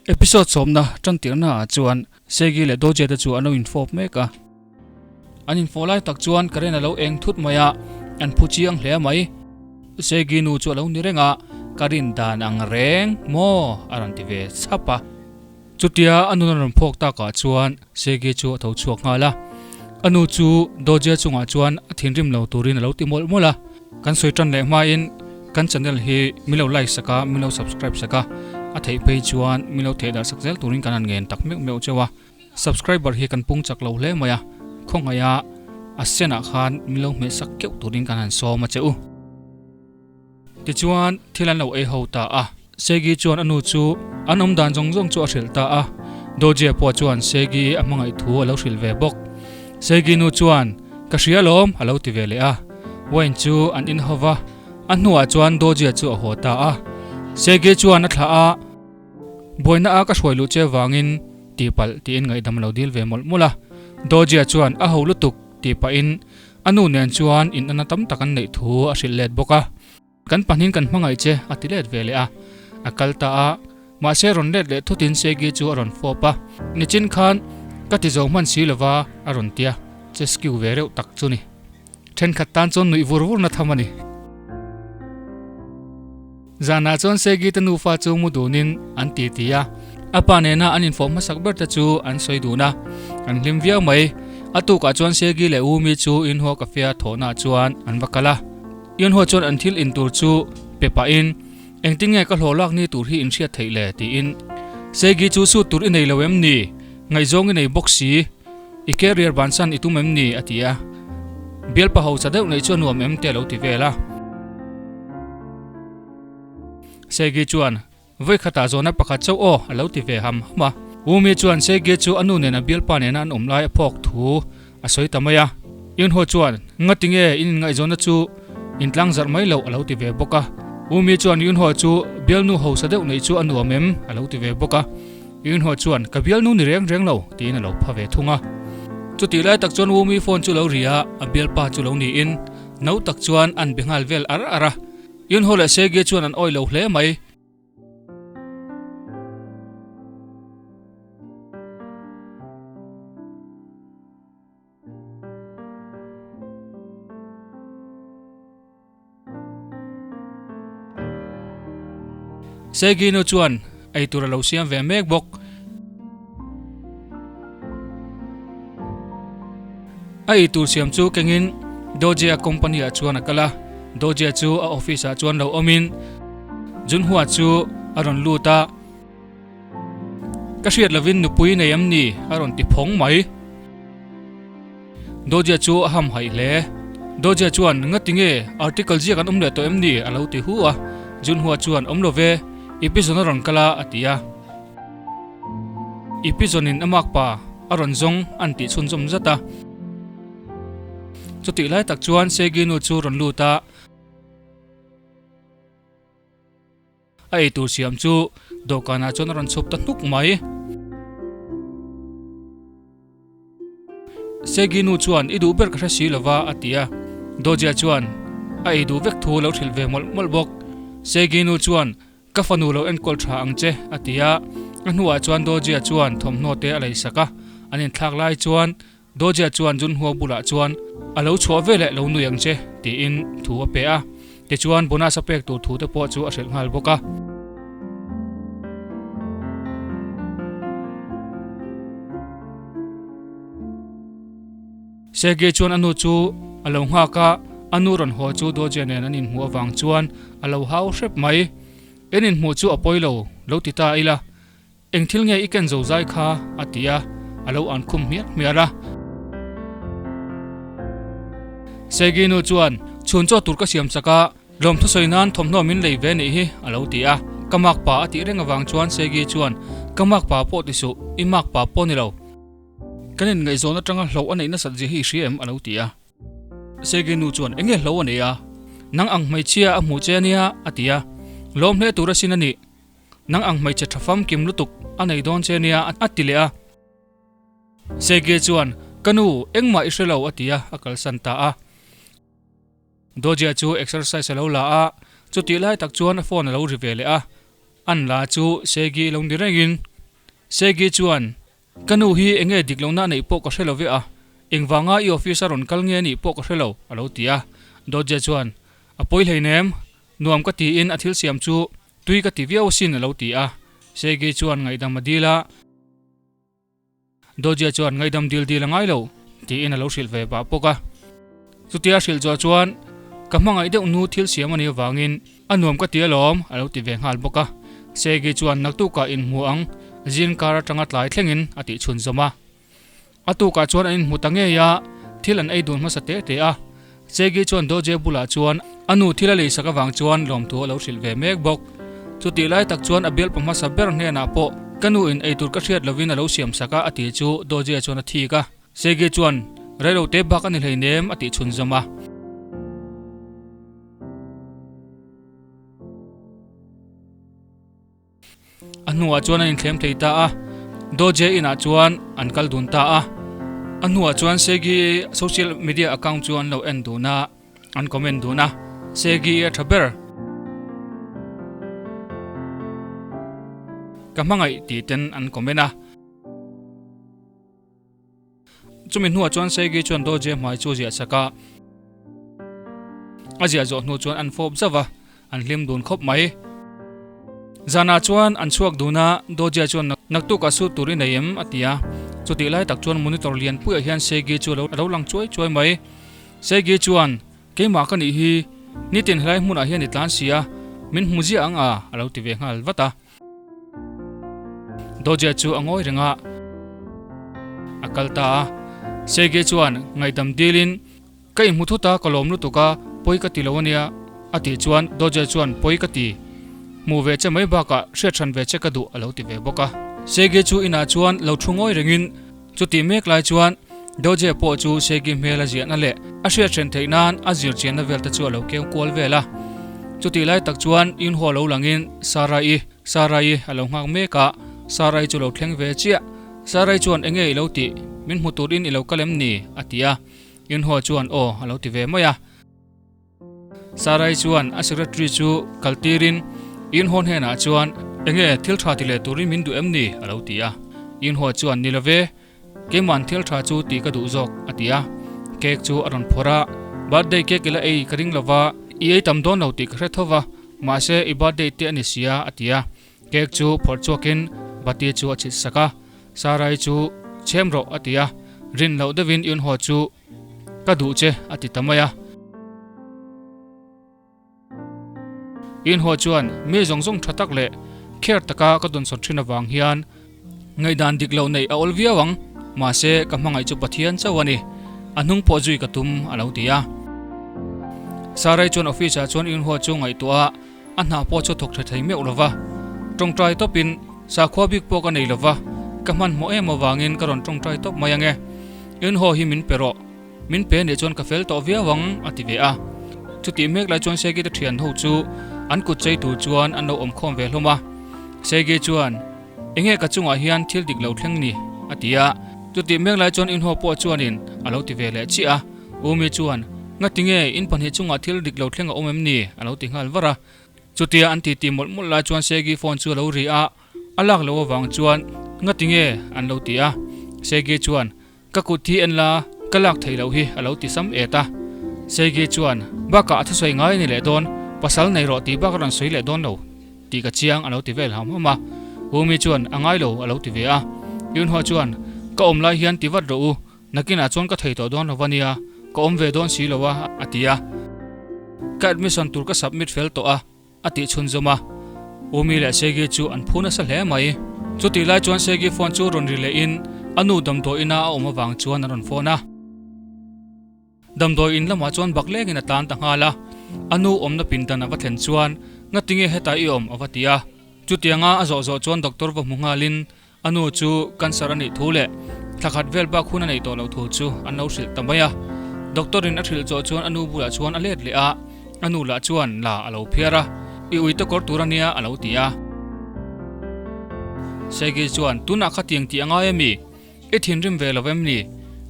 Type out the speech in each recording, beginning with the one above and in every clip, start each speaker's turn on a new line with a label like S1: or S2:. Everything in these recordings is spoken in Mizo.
S1: Episode sawmna tantirna ah chuan Segi leh Doje te chu an lo infawp mek a. An infawh lai tak chuan current a lo eng thut mai a, an phu chiang hle mai. Segi nu chu a lo ni reng a, Ka rin dan ang reng maw? a rawn ti ve chhap a. Chutia a nun a rawn phawk takah chuan Segi chu a tho chhuak nghal a. A nu chu Doje chungah chuan a thinrim lo turin a lo ti mawlh mawlh a. Kan sawi tan leh hmain kan channel hi min lo like sak a, min lo subscribe sak a, a theih phei chuan min lo theh darh sak zel turin kan han ngen tak meuh meuh cheu a. Subscriber hi kan pung chak lo hle mai a, khawngaih a a senah khan min lo hmeh sak keuh turin kan han sawm a che u. Tichuan thil an lo ei ho ta a, Segi chuan a nu chu an awm dan zawng zawng chu a hrilh ta a, Dojia pawh chuan Segi a hmangaih thu a lo hrilh ve bawk. Segi nu chuan, Ka hria lawm a lo ti ve leh a, wine chu an in ho va, a hnuah chuan Dojia chu a haw ta a. Segi chuan a thlah a, Buaina a ka hruai luh che vangin tihpalh tiin ngaihdam a lo dil ve mawlh mawlh a. Dojia chuan a ho lutuk tih pahin a nu nen chuan in ana tam tak an neih thu a hrilh let bawk a. Kan pahnin kan hmangaih che a ti let ve leh a. A kal ta a, mahse rawn let leh thutin Segi chu a rawn fawp a. Nichin khan ka ti zo hman si lova a rawn tia, che skiu ve reuh tak chu ni. Thenkhat tan chuan nuih vur vur na tham a ni. Zanah chuan Segi te nufa chu mu dunin an ti ti a, a pa nena an infawh hmasak ber te chu an sawi dun a, an hlim viau mai. A tukah chuan Segi leh Umi chu Inhua Cafe a thawhnaah chuan an va kal a. Inhua chuan an thil in tur chu pe pahin, Engtin nge ka hlawh lak ni tur hi in hriat theih le? tiin. Segi chu suit tur i nei lo em ni? Ngaihzawng i nei bawk si. I career bansan i tum em ni? a ti a. Bialpa hausa deuh neih chu a nuam em te a lo ti vel a. Segi chuan, Vawikhatah zawhna pakhat chauh aw a lo ti ve ham ham a. Umi chuan Segi chu a nu nen a bialpa nena an awm lai a phawk thu a sawi ta mai a. Yunho chuan, Ngati nge in inngaihzawnna chu in tlang zarh mai loh a lo ti ve bawk a. Umi chuan Yunho chu bialnu hausa deuh neih chu a nuam em a lo ti ve bawk a. Yunho chuan, Ka bialnu ni reng reng lo tiin a lo pha ve thung a. Chutih lai tak chuan Umi phone chu lo ri a, a bialpa chu lo niin no tak chuan an be nghal vel ar ar a. Yunho leh Segi chuan an awih lo hle mai. Segi nu chuan eitur a lo siam ve mek bawk. A eitur siam chu kengin Dojia company ah chuan a kal a, Dojia chu a office ah chuan lo awmin Junhua chu a rawn lut a, Ka hriat lovin nupui nei em ni? a rawn ti phawng mai. Dojia chu a ham haih hle. Dojia chuan, Ngati nge, article ziak an awm leh tawh em ni? a lo ti hu a. Junhua chuan, Awm lo ve, i pi zawn a rawn kal a, a ti a. I pi zawnin a makpa a rawn zawng an tih chhunzawm zat a. Chutih lai tak chuan Segi nu chu rawn lut a. A eitur siam chu dawhkanah chuan a rawn chhup ta hnuk mai. Segi nu chuan i duh ber ka hre si lova a ti a. Dojia chuan a ei duh vek thu a lo hrilh ve mawlh mawlh bawk. Segi nu chuan ka fanu lo enkawl tha ang che a ti a. A hnuah chuan Dojia chuan thawmhnaw te a lei sak a. An inthlak lai chuan Dojia chuan Junhua bulah chuan a lo chhuah veleh lo nui ang che tiin thu a pe a, tichuan bonus a pek tur thu te pawh chu a hrilh nghal bawk a. Sergei chuan a nu chu a lo nghak a, a nu rawn haw chu Dojia nen an inhmuh avang chuan a lo hau hrep mai. En inhmuh chu a pawi lo, lo ti ta ila. Eng thil nge i ken zo zai kha? a ti a, a lo an khum hmiar hmiar a. Segi nu chuan, Chhun chaw tur ka siam chak a, lawmthu sawi nan thawmhnaw min lei ve nih hi, a lo ti a. Ka makpa a tih reng avang chuan Segi chuan, Ka makpa pawh ti suh, i makpa pawh ni lo. Kan inngaihzawn atanga hlauh a neih nasat zia hi i hria em? a lo ti a. Segi nu chuan, Enge hlauh a nei a? Nang ang hmeichhia a hmuh che a nia, a ti a. Lawm hle tur asin a nih. Nang ang hmeichhe tha famkim lutuk a nei dawn che nia a ti leh a. Sege chuan, Ka nu, engmah i hre lo a ti a, a kalsan ta a. Dojia chu exercise a lo la a, chutih lai tak chuan a phone a lo ri ve leh a. An la chu Segi lo ni rengin. Segi chuan, Ka nu hi enge dik lohna a neih pawh ka hre lo ve a, engvanga i office a rawn kal nge nih pawh ka hre lo, a lo ti a. Dodge chuan, A pawi hleinem, nuam ka tiin a thil siam chu tui ka ti viau asin, a lo ti a. Segi chuan ngaihdam a dil a. Dodge chuan ngaihdam dil dil a ngai lo, tiin a lo hrilh ve pah bawk a. Chutia a hrilh zawh chuan, Ka hmangaih deuh nu thil siam a nih avangin a nuam ka ti alawm, a lo ti ve nghal bawk a. Segi chuan naktukah inhmu ang, zing kar atanga tlai thlengin a tih chhunzawm a. A tukah chuan an inhmu ta ngei a, thil an ei dun hmasa te te a. Segi chuan Doje bulah chuan a nu thil a leisak avang chuan lawmthu a lo hrilh ve mek bawk. Chutih lai tak chuan a bialpa hmasa ber hnenah pawh ka nu in eitur ka hriat lovin a lo siam sak a a ti chu Doje chuan a thik a. Segi chuan reilo te bak a ni hleinem a tih chhunzawm a. A hnuah chuan an inthlem thei ta a, Doje inah chuan an kal dun ta a. A hnuah chuan Segi social media account chu an lo en dun a, an comment dun a, Segi a tha ber. Ka hmangaih tih ten an comment a. Chumi hnuah chuan Segi chuan Doje hmai chu a ziah sak a, a ziah zawh hnu chuan an fawp zauh va, an hlim dun khawp mai. Zanah chuan an chhuak dun a, Doje chuan naktuk a suit tur i nei em? a ti a, chutih lai tak chuan monitor lian puiah hian Segi chu a lo lang chuai chuai mai. Segi chuan, Keimah ka nih hi, nitin helai hmunah hian i tlan si a, min hmu ziah ang a, a lo ti ve nghal vat a. Doja chu a ngawi reng a, a kal ta a. Sergei chuan ngaihdam dilin, Ka inhmu thut a, ka lawm lutuk a, pawi ka ti lo ania, a tih chuan Doja chuan pawi ka ti. Hmuh ve che mai bakah hriat hran ve che ka duh a lo ti ve bawk a. Sergei chu inah chuan lo thu ngawi rengin chutih mek lai chuan Doja pawh chu Sergei hmel a ziahna leh a hriat hran theih nan a zir chianna vel te chu a lo keu kual vel a. Chutih lai tak chuan Yunho lo langin Sarah-i, Sarah-i a lo nghak mek a, Sarah-i chu lo thleng ve chiah. Sarah-i chuan enge i lo tih? Min hmu turin i lo kal em ni? a ti a. Yunho chuan aw a lo ti ve mai a. Sarai chuan a secretary chu kal tirin Yunho hnenah chuan enge thil tha ti leh turin min duh em ni? a lo ti a. Yunho chuan ni love, Keima'n thil tha chu tih ka duh zawk, a ti a. Cake chu a rawn phawrh a, Birthday cake i la ei ka ring lova, i ei tam dawn lo tih ka hre tho va, mahse i birthday te a ni sia, a ti a. Cake chu phawrh chhuakin bati chu a chhit sak a, Sarai chu chhem rawh, a ti a. Rin loh deuhin Yunho chu ka duh che, a ti ta mai a. Inhaw chuan mi zawng zawng tha tak leh kher taka ka dawnsawn thin avang hian ngaihdan dik loh neih a awl viau ang, mahse ka hmangaih chu Pathian chauh a ni, a hnung pawh zui ka tum a lo ti a. Sarai chuan office ah chuan Inhaw chu ngaihtuah a, a hna pawh chu thawk tha thei meuh lo va, tawngtai tawpin sakhua bik pawh ka nei lo va, ka hmanhmawh em avangin ka rawn tawngtai tawp mai ange, Inhaw hi min pe rawh. Min pe nih chuan ka fel tawh viau ang, a ti ve a. Chutih mek lai chuan Segi te thian ho chu an kut chei tur chuan an lo awm khawm ve hlawm a. Segi chuan, Enge ka chungah hian thil dik lo thleng ni? a ti a. Chutih mek lai chuan Inhaw pawh chuanin a lo ti ve leh chiah a. Umi chuan, Ngatinge in pahnih chungah thil dik lo thleng a awm em ni? a lo ti nghal var a. Chutia an titi mawlh mawlh lai chuan Segi phone chu a lo ri a, a lak loh avang chuan, Ngatinge? an lo ti a. Segi chuan, Ka kut hi en la, ka lak theih loh hi a lo ti sam et a. Seigi chuan, Bakah a thusawi ngai a ni leh dawn, pasal nei rawh tih bak a rawn sawi leh dawn lo tih ka chiang a lo ti vel ham ham a. Umi chuan, A ngai lo a lo ti ve a. Yunho chuan, Ka awm lai hian ti vat rawh u, nakinah chuan ka thei tawh dawn lo va nia, ka awm ve dawn si lo a, a ti a. Ka admission tur ka submit fel tawh a. A tih chhunzawm a, Umi leh Segi chu an phu nasa hle mai. Chutih lai chuan Segi phone chu rawn ri lehin a nu damdawi ina a awm avang chuan a rawn phone a. Damdawi in lamah chuan bak lengin a tlan ta nghal a, a nu awmna pindan a va thlen chuan Ngatinge hetah i awm? a va ti a. Chutianga a zawh zawh chuan doctor va hmu nghalin A nu chu cancer a nih thu leh thla khat vel bak hun a neih tawh loh thu chu an lo hrilh ta mai a. Doctor in a hrilh chawh chuan a nu bulah chuan a let leh a, a nu lah chuan la a lo phiar a, I ui te kawr tur a nia a lo ti a. Segi chuan tunah kha tiang tih a ngai a mi? I thinrim ve lo em ni?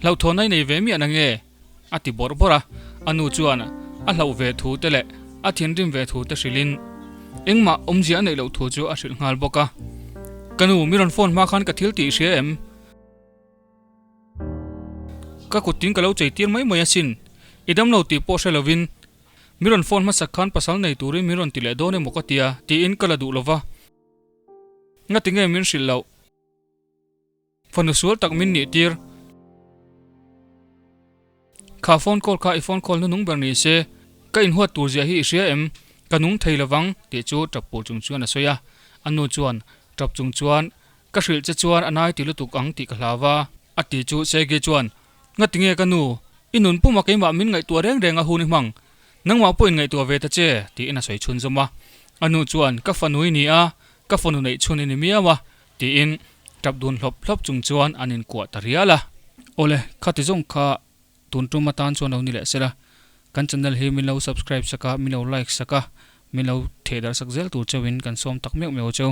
S1: Hlauhthawn a i nei ve miah na nge? A ti bawrh bawrh a, a nu chuan a hlauh ve thu te leh a thinrim ve thu te hrilhin engmah awmzia a neih loh thu chu a hrilh nghal bawk a. Ka nu, mi rawn phone hma khan ka thil tih i hria em? Ka kut tin ka lo chei tir mai mai asin. I damlo tih pawh hre lovin mi rawn phone hmasak khan pasal nei turin min rawn ti leh dawn emaw ka tia tiin ka la duh lova. Ngati nge min hrilh loh? Fanu sual tak min nih tir. Kha phone call kha i phone call nunung ber ni se, ka inhuat tur zia hi i hria em? Ka nung thei lovang tih chu tap pur chung chuan a sawi a. A nu chuan tap chung chuan ka hrilh che chuan a nai ti lutuk ang tih ka hlau va. A ti chu Sergei chuan, Ngati nge ka nu, i nun puma keimah min ngaihtuah reng reng a hun i hmang. Nangmah pawh in ngaihtuah ve ta che, tiin a sawi chhunzawm a. A nu chuan, Ka fanu i ni a, ka fanu neih chhun i ni miau a, tiin tap dun hlawp hlawp chung chuan an inkuah ta rial a. Awle, khati zawng kha tun tum atan chuan lo ni leh sela, kan channel hi min lo subscribe sak a, min lo like sak a, min lo thehdarh sak zel tur cheuhin kan sawm tak meuh meuh cheu.